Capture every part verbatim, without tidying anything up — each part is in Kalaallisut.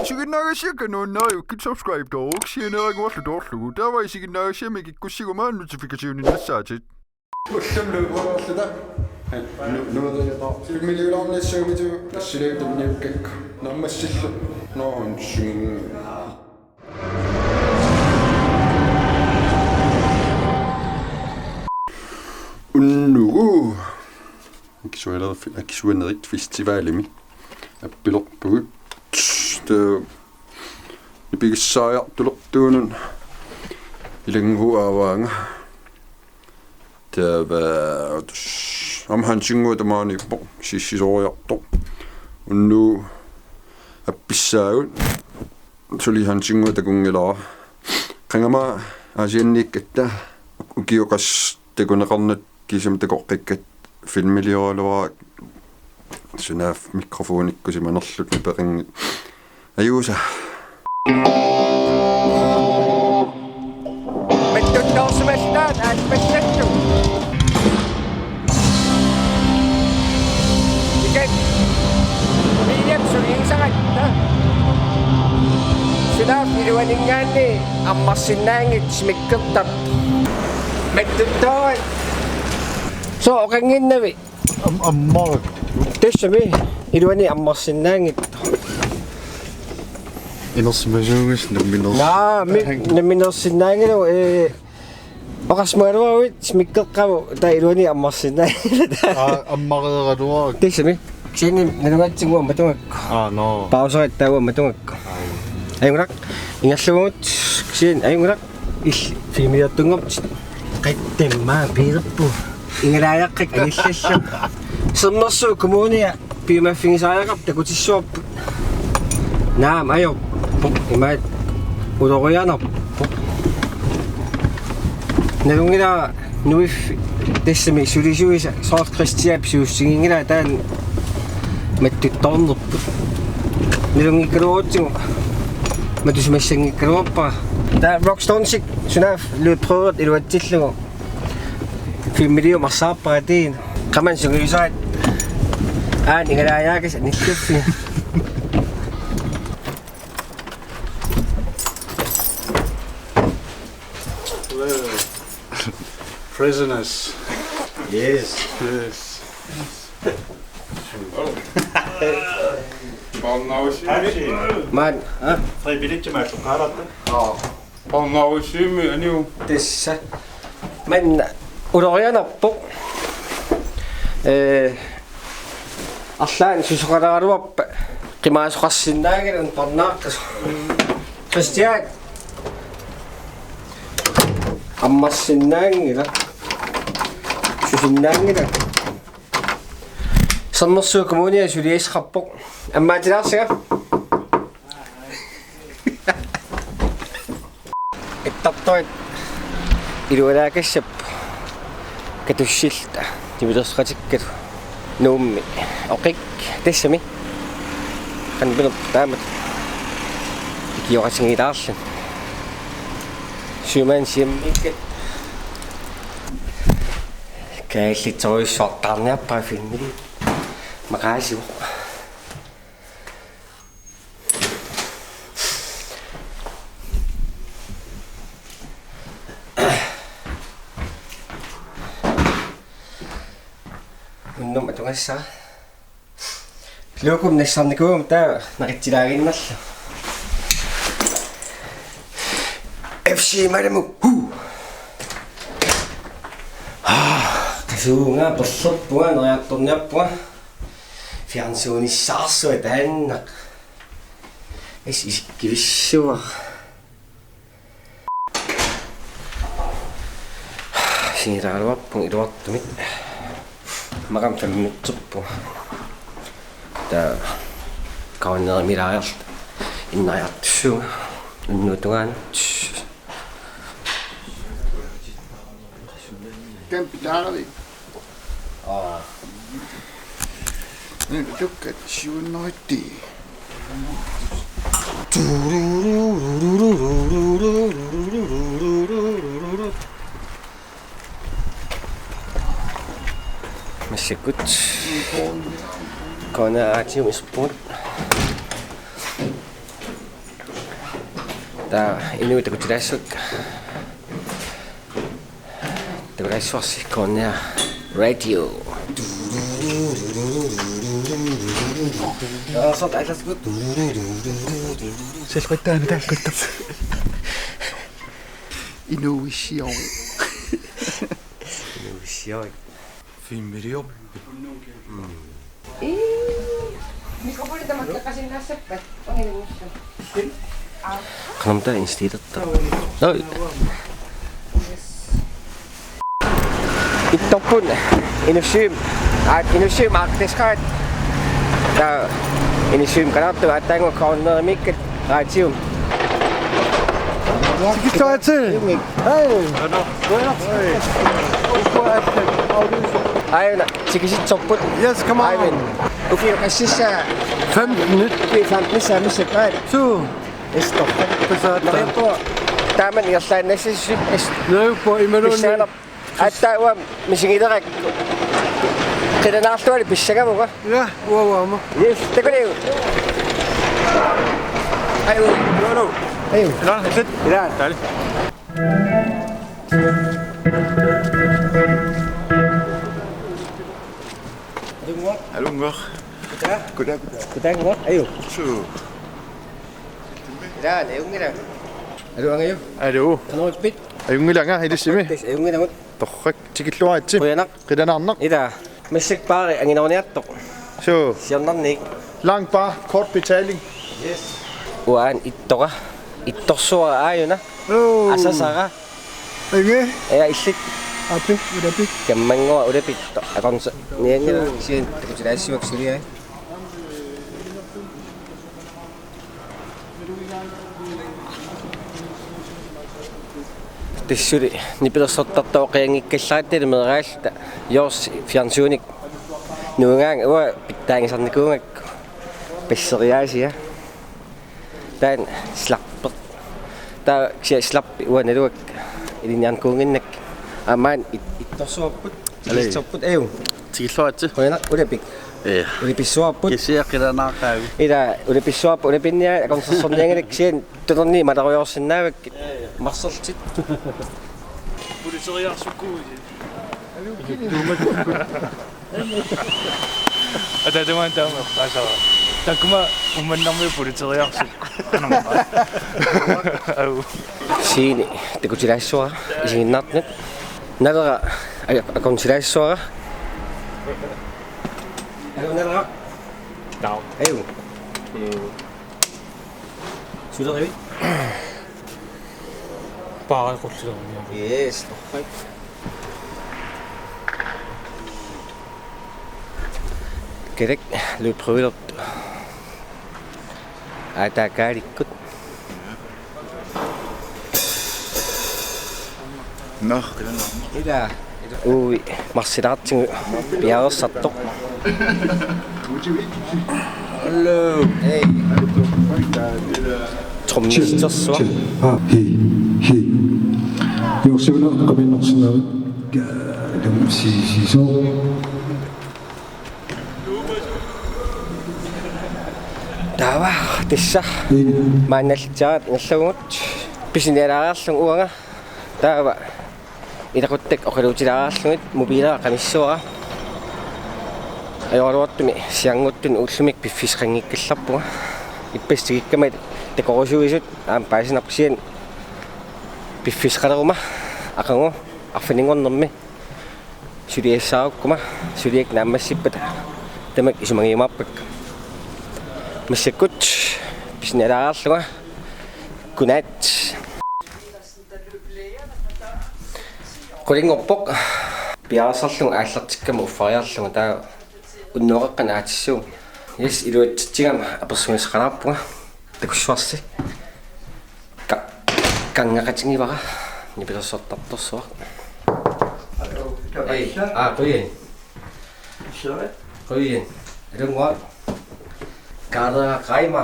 Isiginnaagassiakka nuannariukkit subscribe-tooruk sianeeraguarlu toorlugu. Taava isiginnaagassiami kikkussiguma notification-innassaatit. Ullumi luuperluta. Nu-, nuuderujortoq. Filmiliulaarnissuumitu assiluup tunniukkakku. Naammassillu. Naammassillu. Unnugu. Akisualer-, Akisuanerit Festivalimi appilerpugut. Taava nipigissaariartulertuunut ilanngugu aavaanga. Taava tassa aamma Hansinnguaq tamaaniippoq, sissisoriartoq. Unnugu appissaagut, suli Hansinnguaq takunngilara. Qangami Aasianniikkatta ukioqassaq takuneqarnata kiisami takoqqikkatta filmilioraluarakku, sunaaffa mikrofonikkusimanerlutit nipeqanngitsut. Ajuusa. Mattuttoorsimallaan aatmassattut. Ikat. Miap suliusaratta. Sunaaffa iluaninngaanniit ammarsinnaanngitsoq smikkertarpoq. Mattuttoorit. Sooq oqannginnavit? Am-, ammarit. Tassami iluani ammarsinnaanngitsoq. Inersimasuugussi nammineers-, Naa, mi-, nammineersinnaanngilagut, ee, oqarsimagaluaruit smikkeqqavoq, taava iluani ammarsinnaanngilaq. Aa, ammareeraluarakku. Tassami. Kisianni nalugatsigu uanga matugakku. Aa, nå. Pauserit taava uanga matugakku. Aa. Ajunngilaq. Ingerlavugut. Kisianni ajunngilaq. Illit filmiliortunngorputit. Qattammaa piilerpu. Ingalaajaqqat anillallu. Sermersuup Kommunia piumaffigisariaqarpoq takutissuarput. Naamik ajorpoq. Imaattoq ulorianarpoq. Nalunngilara nuiffik tassami sulisuisa soorlu Kristiaap suussiginngilara taanna mattuttoornerput. Nalunngikkaluarutsigu matusimassanngikkaluarpara. Taava Rockstonesip sunaaffa lydprøvet iluatsillugu. Filmiliumaarsaarpara tiina. Qamani sungiusaat. Aana ingalaajaakasik anilluffiga. Prisoners. Yes. Yes. Maani, ha? Frivilligt, Mads, du kalder det. Parnaarussiumi aniu. Tassa. Maanna ulorianarpoq. Ee, arlaannik susoqaraluarpat qimaasoqarsinnaanngilaq parnaaqqasoq. Kristian. Ammarsinnaanngilaq. Susinnaanngilaq. Sermersuup Kommunia suliassaqarpoq. Ammaatilaarsiga. Ittartuit ilualaakassapput katussilluta nipilersoqatikkalu Nuummi oqik tassami. Qanpinerput taamatut ikioqatigiilaarluni. Syvmandshjemmiikkatta kaallitsorujussuartaarniarpara filmiliut maqaasivoq. Unnuk atugassara. Lokum nassarnikuugama taava naqitsilaaginnarlu. F C Malmö. Hu. Ah, qasuunga perlerpunga neriartorniarpunga. Fjernsynissaarsuaq taanna. Is isikkivissuaq. Sinilaaluarpunga iluartumik. Maqaam sammiutserpunga. Taava kaunnerimilaariarluta innariartussuunga. Unnuup tungaanut. Kæmpe dejligt. Aa. Nyt dukkat siunnoitti. Massakkut. Kona atium isput. Taava inuit takutilaassavakka. Takulaassuarsi Koorniaq Radio. Aa, soorlu allassavut. Selqattaani takkuttoq. Inuuissiaq. Inuuissiaq. Filmiliorpit. Ii, mikrofoni tamakkeqasinnaassapput. Ungalinngussu. Qanormi taava indstillertarpa? Nå. Ittorput Inussiviit, aa, Inussiviit Arctisraat. Taava Inussiviit Kalaallit aatsaannguaq Koorniarmiikkatta. Raatium. Tikitsuatsi. Hej. Aajuna, tikisitsorput. Yes, come on. Aajuna. Ukiup qassissaa? Femten. Ukiup femten saamissaat. Suu. Istor. Tasaat. Neriuppunga. Taama ingerlaannassassi. Neriuppunga imaluunniit. Pissaanaq. Aatsaat uanga misigilerakku. Qilanaarluali pissangavugut. Ja, uanga aamma. Yes, takuniuk. Hej, uanga. Hallo. Hej. Nå, fedt. Ja. Dejligt. Hallo, mor. Goddag. Goddag, goddag. Goddag, mor. Hej. Suu. Ila, ajunngilaq. Hallo, Angajuk. Hallo. Qanormippoq? Ajunngilanga, ilissinnut. Tassa, ajunngilagut. Torrak, tikilluaritsi. Qujanaq. Qilanaarnaq. Ila, massakkut baari angineruniartoq. Suu. Siornarnik. Lang bar, kort betaling. Yes. Uanga ittora. Ittorsuara aajuna. Suu. Asasara. Inge? Ja, illit. Api, ulapi. Kammannguaq ulapittoq. Akornat nianngilaq. Suu. Kisianni takutilaassavakka suliai. Tassa suli nipilersortartoqqianngikkallartali meeraalluta Joors fjernsynik nuigaanga uanga pitsaagisarnikuugakku passeriaasia. Taanna slappi. Taava kisianni slappi uanga naluara ilinniarnikuunnginnakku. Aamma it-, ittorsuarput. Aluu. Tikisitsorput, aju. Tikilluaritsi. Qujanaq, ulapik. Ja. Ulapissuarput. Kisianni qilanaaqaavi. Ila, ulapissuarput, ulapinniarput, akornusersornianngilakka kisianni tutorni matarujoorsinnaavakkit. Ja, ja. Marserlutit. Politeriarsukkuit. Ata taman taama, asa. Takkuma Uummannarmiut politeriarsuk. Au. Siini, takutilaassuara, isiginnaartunut. Nalera, a-, akornutilaassuara. Aju, Nalera. Taava. Aju. Mm. Sulerivit? Paaraqqullilorniaruk. Yes, torrak. Kalaallit lydprøvelertut. Aataakaalikkut. Nå, qilanaarnaq. Ila. Ui, marsilaartigu piareersartoq. Hello. Hey. Trommisitersuaq. Ah, hi, hi. Joorsiuna qamiinnersinnaavat. Ga-, dum, si, si, so. Taava tassa maannallitsiaraat ingerlavugut pisinialaariarlugu uanga. Taava ilaquttakka oqaluutilaariarlugit mobiilera qamissavara. Ajoraluartumik siannguttunut ullumi piffissaqanngikkallarpunga. Ippassaq tikikkama takorusuisut aamma paasinarpoq kisianni piffissaqaleruma aqagu arfininngornermi. Suliassaarukkuma, suliakka naammassippata tamakku isumagiumaarpakka. Massakkut pisinialaariarlunga. Godnat. Qulinngorpoq. Piareersarlunga aallartikkama uffariarlunga, taava unnuaqeqqanut aatsissuunga. Yes, iluatsitsigama apersugassaqalaarpunga. Takussuarsi. Ka-, kanngaqatigivara nipilersortartorsuaq. Alo, ei, aa, qujan. Sorry. Qujan. Alunnguaq. Kaaleera Qaima.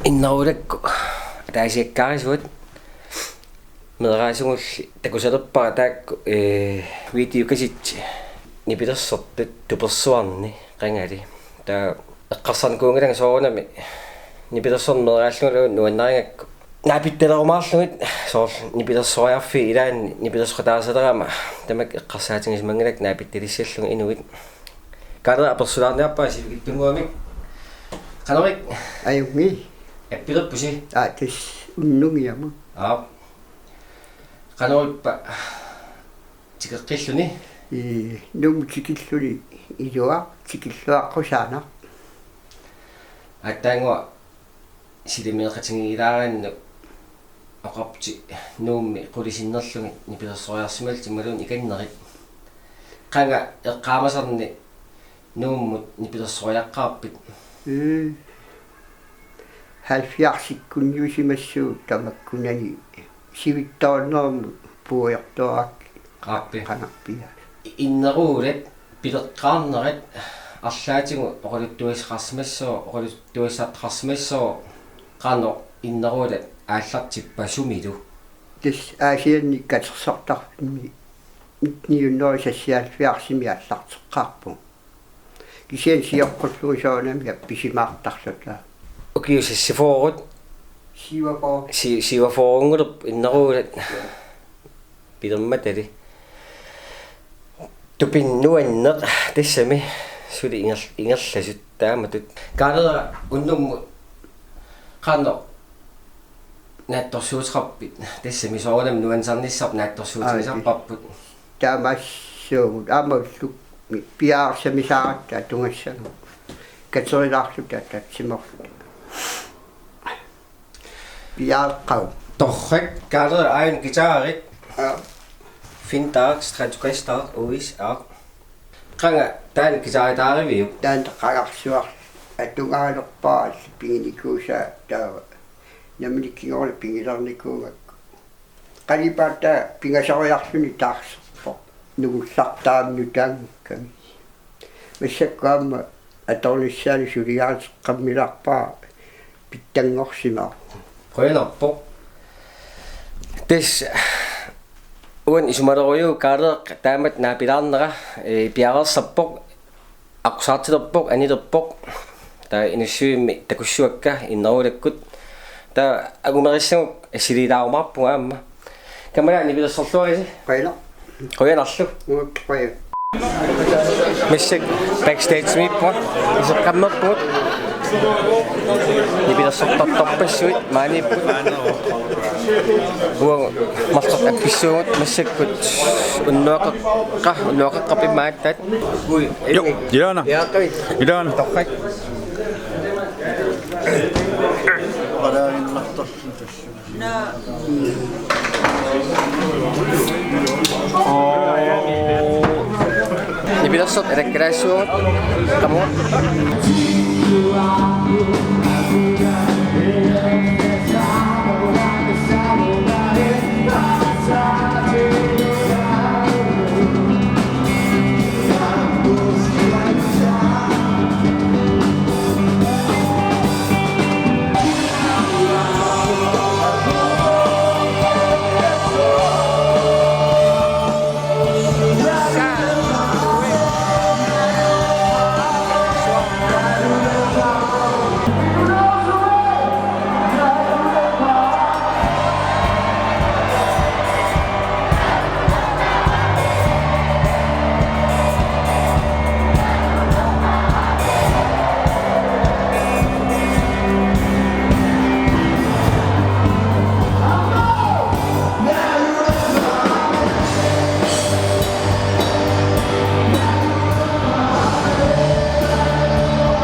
Innerulakku. Ataasiakkaarisuat. Meeraasugulli takusalerpara taakku, ee, videokasitsit nipilersortut tupersuarni qangali. Taava eqqarsarnikuunngilanga soorunami Nipilersorneq meeraallungalu nuannarigakku naapittalerumaarlugit, soorlu nipilersoriarfiit ilaanni nipilersoqataasalerama tamakku eqqarsaatigisimanngilakka naapittalissallugit inuit. Kaaleeraq apersulaarniarpara sivikitsunnguamik. Qanoq? Ajunngilaq. Appilerpusi? Aa, tassa unnungiama. Aap. Qanoq ippa tikeqqilluni? Ii, Nuummut tikilluni iluaq, tikilluaqqusaanaq. Aatsaannguaq silimineqatigiilaarannut oqarputit Nuummi qulit sinnerlugit nipilersoriarsimallutit imaluunniit ikannerit. Qanga eqqaamasarni Nuummut nipilersoriaqqaarpit? Ii. Halvfjerdsikkunniusimassuugut tamakkunani sivitsoornermut puigortorakkit. Aappi. Qanarpiaat. Inneruulat pileqqaarnerat arlaatigut oqaluttuassaqarsimassooq, oqaluttuassartaqarsimassooq qanoq inneruulat aallartippasumilu? Tassa Aasianni katersortarfimmi nitten hundrede seksoghalvfjerdsimi aallarteqqaarpunga. Kisianni sioqqullugu soorunami appisimaartarluta. Ukiut seksogfyrre. Syvogfyrre. Si-, syvogfyrre-nngorlutik inneruulat. Ja. Pilermatali. Tupinnaq nuanneq tassami suli inger-, ingerlasut taamatut. Kaaleeraq unnummut qanoq naatsorsuuteqarpit, tassami soorunami nuannisarnissarput naatsorsuutigisarparput. Aa, taamaassuugut aamma ullumi piareersamisaaratta atugassagut. Katerilaarluta tatsimerluta. Piareeqqagut. Torrak, Kaaleeraq aajuna guitarit. Aa. Fender Stratocaster U S R. Qanga taanna guitaritaariviuk? Taanna qagarsuaq atugaalerpara piginikuusaa taava. Nammineq kingorna pigilernikuugakku. Qalipaat taanna pingasoriarluni taarserpoq. Nungullartaramik nutaanngikkamik. Massakkut aamma atornissaanut suliareqqammilaarpara pitsanngorsimaarpoq. Qujanarpoq. Tassa uani isumalerujuk Kaaleeq taamatut naapilaarnera, ee, piareersarpoq, aqqusaartilerpoq, anilerpoq. Taava Inussivimmi takussuakka inneruulakkut. Taava angumerissagukku assiliilaarumaarpugut aamma. Kammalaat nipilersorluarisi. Qujanaq. Qujanarlu. Uut, qujan. Massakkut backstage-imiippunga. Iseqqammerpugut. Nipilersortartorpassuit maaniipput. Uagut marluk appissuugut massakkut unnuaqeqqa-, unnuaqeqqap immaqa aatsaat. Ui, jo, ui. Ilaana. Ilaana. Torrak. Nipilersortut alakkalaassuugut. Qamuuna.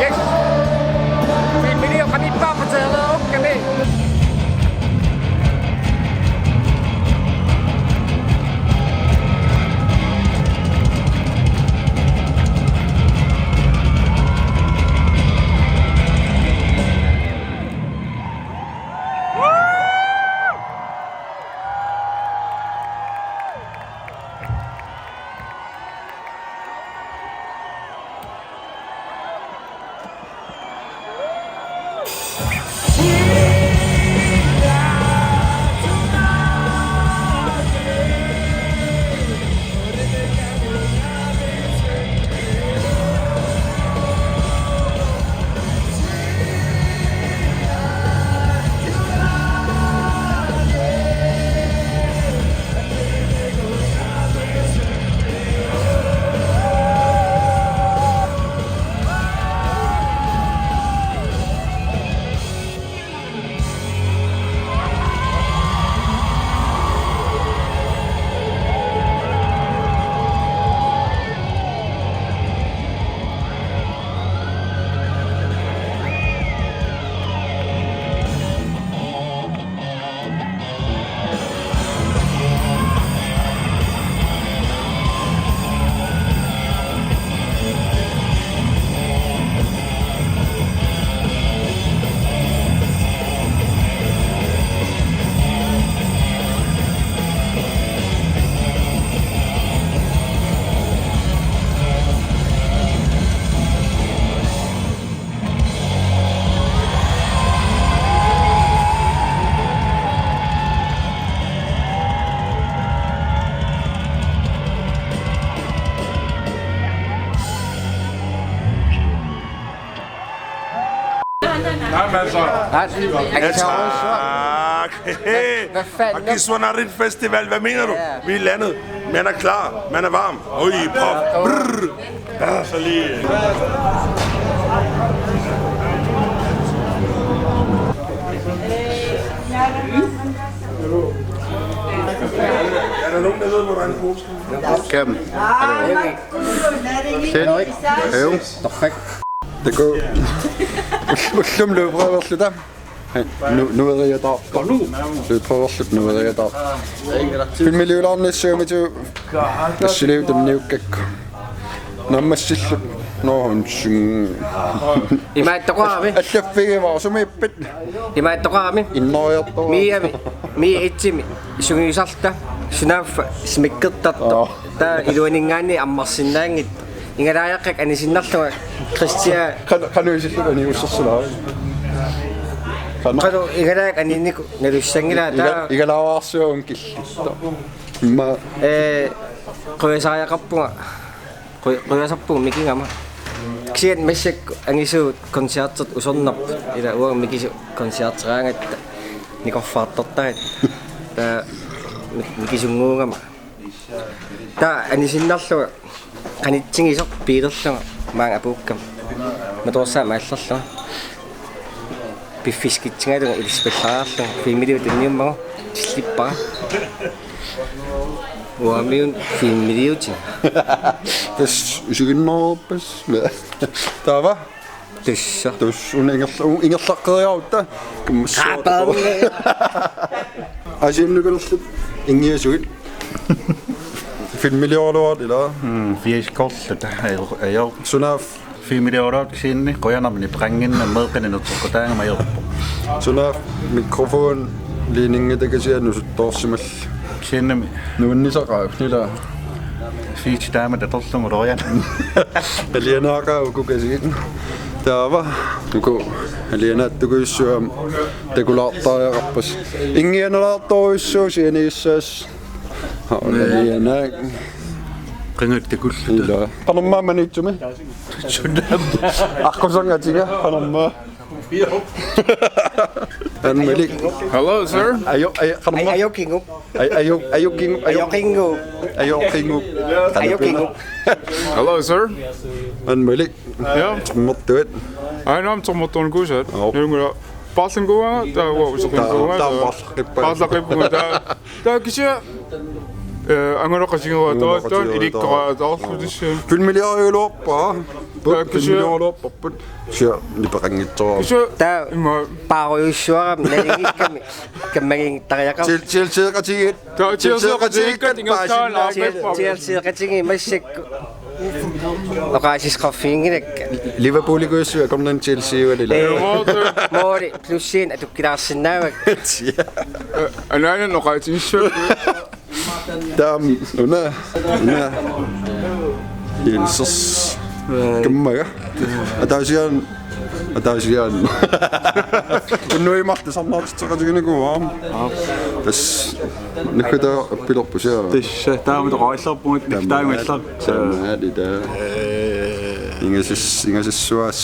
Yes. Filmiliorami paapatseereerukkami. Nej, men altså. Nej, jeg tager også. Tak. Hvad fanden? Akisuanarit Festival, hvad mener du? Ja. Vi er landet. Man er klar. Man er varm. Oj, pop. Brrr. Ja, så lige. Er der nogen, der ved, hvor der er en pose? Kam. Sen. Eju. Taku. Ullumi løbprøverluta. Hej. Nu, nu ved jeg dog. Løbprøverluta, nu ved jeg dog. Filmiliulaarnissuumiit. Assiliup tunniukkakku. Naammassilluta. Nå, undskyld. Imaattoqarami. Allaffigivaat sumiippit. Imaattoqarami. Innoriartoq. Miami. Miami. Sungiusarluta. Sunaaffa smækkertartoq. Aa. Taava iluaninngaanniit ammarsinnaanngitsoq. Igalaajaqqakka anisinnerlunga Christian. Qan-, qanuisilluta aniussersulaarit. Qanu-, Qanoq igalaajakkaq aninnikuupput nalussanngilaat. Taava iga-, igalaarsuaq killittoq. Immaqa ee, quiasariaqarpunga. Qui-, quiasarpunga mikigama. Kisianni massakkut angisuut koncertit usornarput. Ila uanga mikisoq koncerteraangatta nikorfartortaratta. Taava mi-, mikisunnguugama. Taava anisinnerlunga qanitsigisoq biilerlunga maanga apuukkama. Matoorsaamik aallerlunga. Piffissaq kisitsigalunga ilissipallaarlunga filmiliut tunniummagu tillippara. Uamiuna filmiliutin. Tassa isiginnaarpas. Taava. Tassa. Tassa una ingerla-, ingerlaqqeriarutta. Kummassaaq. Asiannukalerluta inngiasuit. Filmiliorluarluta ilaa. Mm, fiaskorluta. Ajo, ajo. Sunaaffa. Filmiliorluarluta kisianni qujanartumik peqannginnama meeqqanik nutseqqutaagama ajorpoq. Sunaaffa mikrofon ledningi takasianut suttoorsimalluni. Kisiannimi Nuannisaqaaq ilaa. Fiitsi taamak atorlugu ulorianaq. Alianaaqaaq uku kasiit. Taava. Uku alianaatsukujussua takulaartariaqarpasi. Inngianalaartorujussuusi anigissaas. Alianaaq. Qangattakullu. Ilaa. Qanormaa Maniitsumi. Aqqusanngatiga qanormaa. Anmalik. Hello, sir. Ajo, ajo, qanormaa. Ajokingup. Ajo, ajo, ajokingup. Ajo. Ajokingup. Ajokingup. Ajokingup. Hello, sir. Anmalik. Ja. Mortuit. Aina om tomotton kusat. Joo. Nungula. Paarlunguanga taava usoqinguanga. Taava paarlaqqippunga. Paarlaqqippunga taava. Taava kisianni eh, angalaqatigiuaataartoq, Angalaqatigiuaataartoq. Ilikkaraataarlutissi. Filmiliariuluarpaa. Taava kisianni Filmiliariuluarparput. Kisianni nipeqanngitsoorami. Kisianni Taava imma paarujussavara nalingikkamik kammagittariaqarpoq. Til-, Chelseaqatigiit. Taava Chelseaqatigiit Chelseaqatigiit ingerlaannaq paasinnaasaat. aappaat. Chelseaqatigiit massakkut oqaasissaqarfiginngilakka. Liverpoolikujussua akornanni Chelseaugalila. Mooli plussiin atukkilaarsinnaavakka. Anaana oqaatigissavat. Taam una una. Jensers. Kammaga. Ataasiaan. Ataasiaan. Unnuimarta sarnaartitseqatiginikuuara. Tassa. Nakkutaa appilerpusia. Tassa taama toqorillarpugut naktaanguillar. Taamaali taa. Ingasis-, ingasissuaas.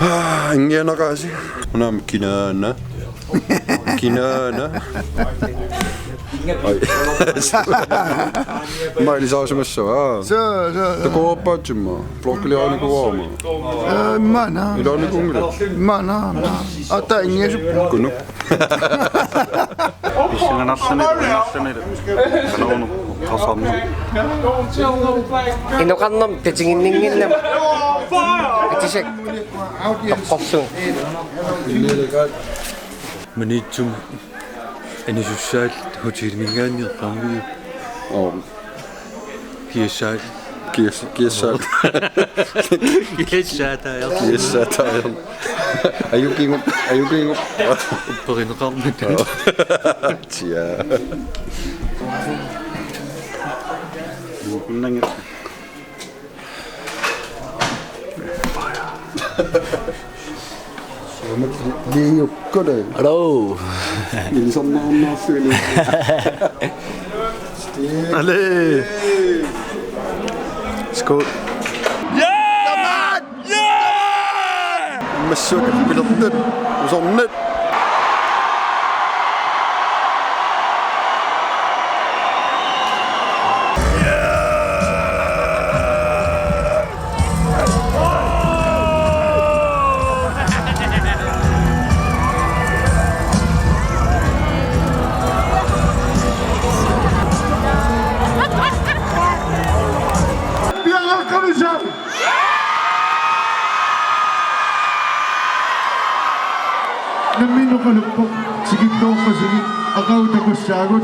Ah, inngianaqaasi. Unaam kinaana. Kinaana. Ai. Maili saasumassava. Soo, soo, soo. Takuarpaatsumma. Blokkiliarinikuuaruma. Eh, maanna. Ilaanikuunngila. Maanna, maanna. Ata inngiasup. Kunuk. Pissanganarluni, uinarluni. Qanoruna, qasarna. Inoqarnermik tatiginninnginnama. Atisat. Toqqorlugu. Maniitsumi anisussaat hoteliminngaanniit eqqaamavigit. Oo. Kiassaat. Kias-, kiassaat. Kiassaataajor. Kiassaataajor. Ajukingup, ajukingup. Upperineqarmat. Tia. Liukkulu. Hello. Ilisarnaarnaarsuili. Allez. Skål. Massakkut pilertut usornat. Piareersimavit. Nammineq oqaluppoq, tikittoorpassuit, aqagu takussaagut.